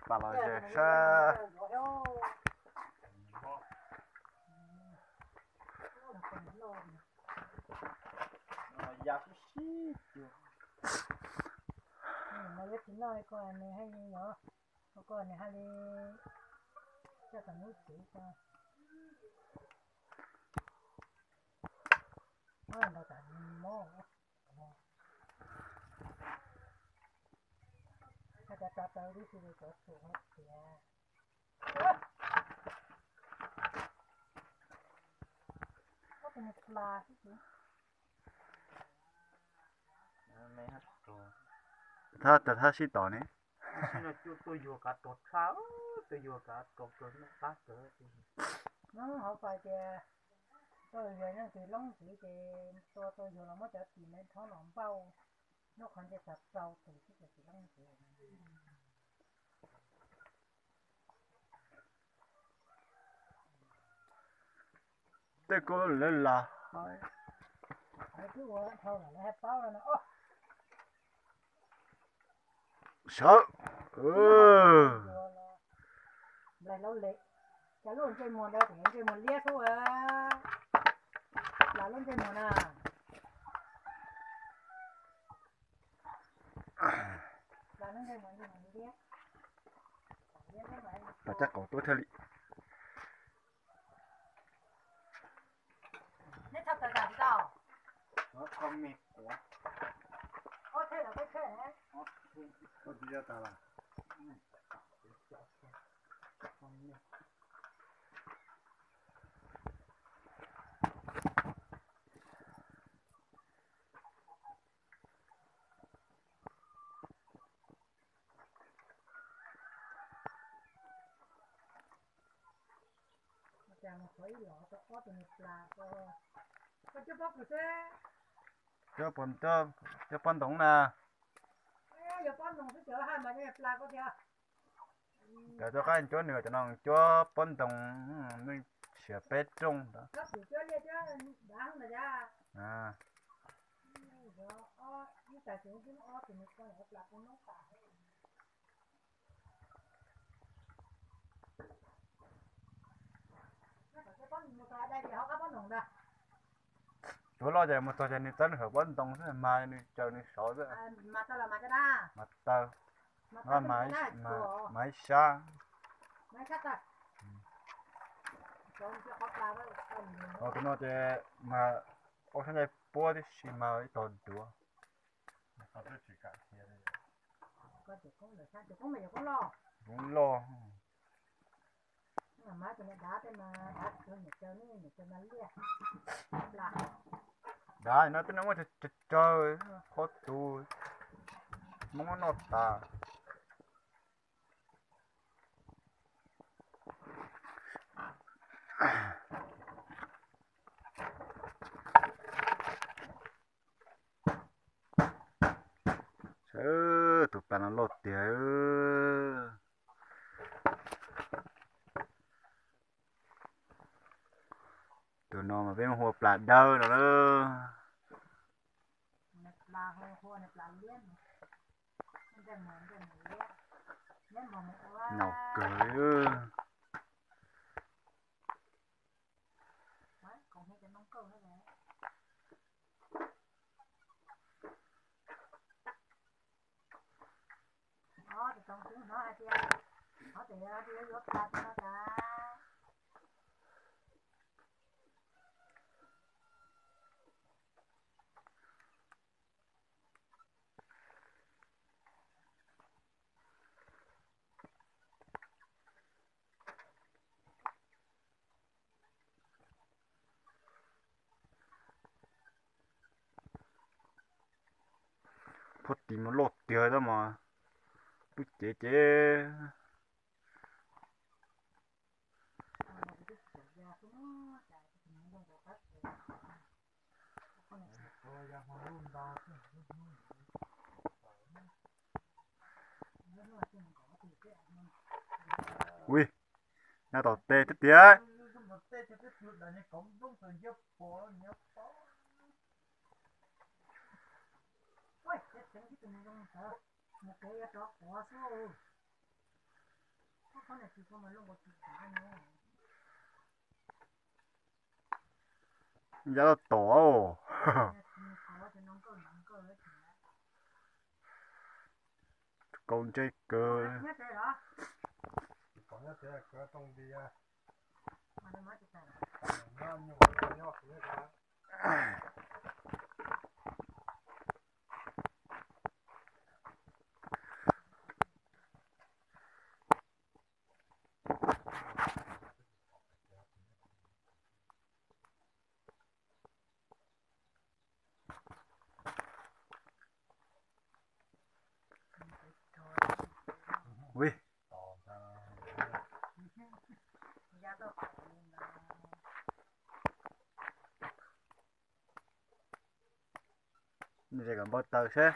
Pas los ze sab. Thab, thab sib tom ne. Hauv pais tias tau yog leej twg loob ntxiv ces tua tau yog los muab cov tim me thoob los npauj, nub qhov nce xav tau tus xwb ces tsis loob ntxiv. Tej kub lawv las hais. Sawv. Nplaig laub le, cas lub ntsej muag ntawd tseem ntsej muag liab xwb. Las lub ntsej muag na. Las lub ntsej muag ntsej muag liab. Pas caj qaum tuaj thiaj li. Neb txhob tawm zam tsis tau. Cuab pob ntoo na. Cov rov qab cuab nws cov no cuab pob ntoo, nej siav peb rooj ntawd. Tuav loj ces mus txog ces nws txawb nws hawm pob ntoo xwb, mas nws caws nws saud xwb. Mas taw, mas ib sab. Tus no ces mas ua sab ncaij puab tib si mas ib tog duav. Koob loj. Dav no twb noj muaj tsawg tsawg qhov tus Hmoob noj tas. Tus plas no loj tiag. Tus no mas peb hu ua plas dawb no lawm. Nyaum kawg. Phoj tis mas loj tiag tab mas lub cev ces. Ui, nyob tom tej thiab tiag. Ui, tseem ib tug zoo ntawd. Mus kev yuav rov quav xwb. Thob thob niam tsis tau mas luaj nkaus tsis dav no. Yab loj tom. Kaus ntsej kawg. Ui, ze kom npau taws seb.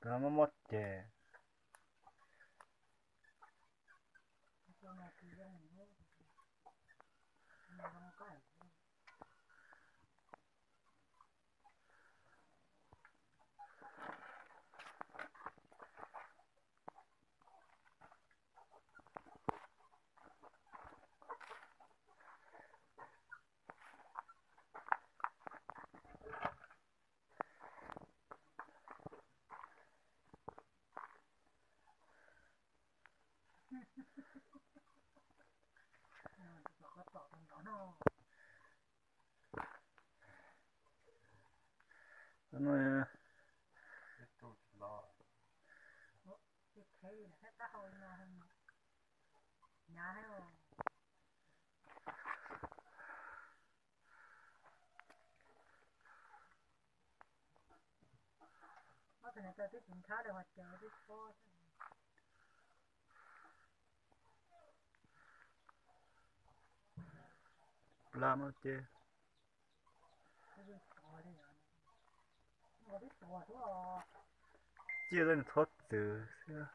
Tus no mob mob ces. Plab no ces ciaj nws txhob txwv xwb.